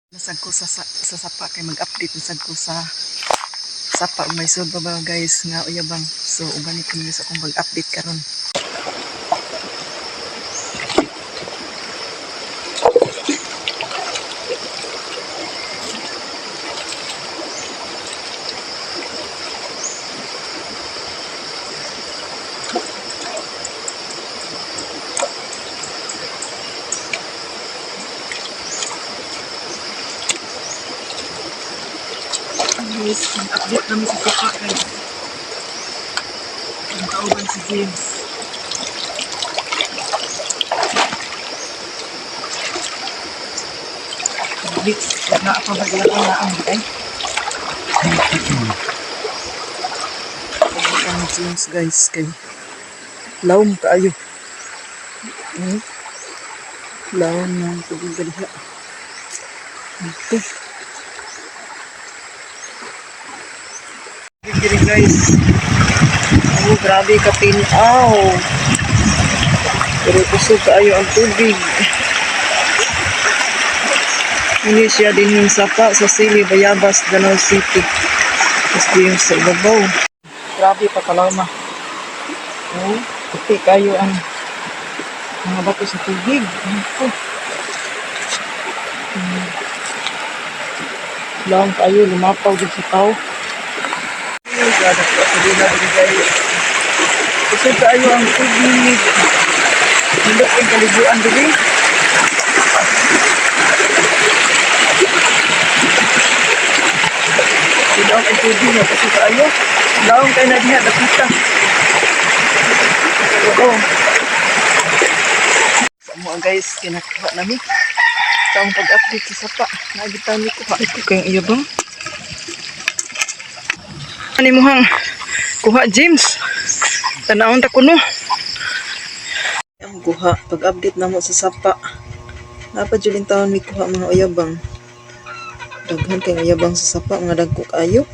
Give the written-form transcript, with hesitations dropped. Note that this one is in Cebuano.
Nasag ko sa sapa kay mag-update nasag ko sa sapa ug may sud pa ba, guys, nga uyabang. So ubani ko ninyo sa akong pag-update karon. Guys, mag-update namin sa sapa, guys. Ang kauban si James. Mix, na pa ba ilang ang naang ay? Ang James, guys, kay lawom kaayo. Lawom ng tubig galiha. Ito. Diri, guys. Oh, grabe ka tinaw. Pero kusog kaayo ang tubig. Ini siya din yung sapa sa Sili, Bayabas, Danau City. Tapos yung sa ibabaw. Grabe pa kalama. Oh, puti kayo ang mga bato sa tubig. Ano. Lang kayo, lumapaw din sa tao. Grabe pa sa dila din, guys. Kusog kaayo ang tubig. Nindot ang kaliguan dili. Silaw ang tubig nga kasi kaayo. Lawom kay na diha dapita. Oo. Sa mo, guys, kinakuha nami. Sa akong pag-update sa sapa. Nagita ni kuha. Ito kayong iya bang? Ani mo hang kuha, James. Tanawon ta kuno. Ang kuha pag-update namo sa sapa. Napa jud taon mi kuha mga uyabang. Daghan kay uyabang sa sapa, mga dagko kaayo.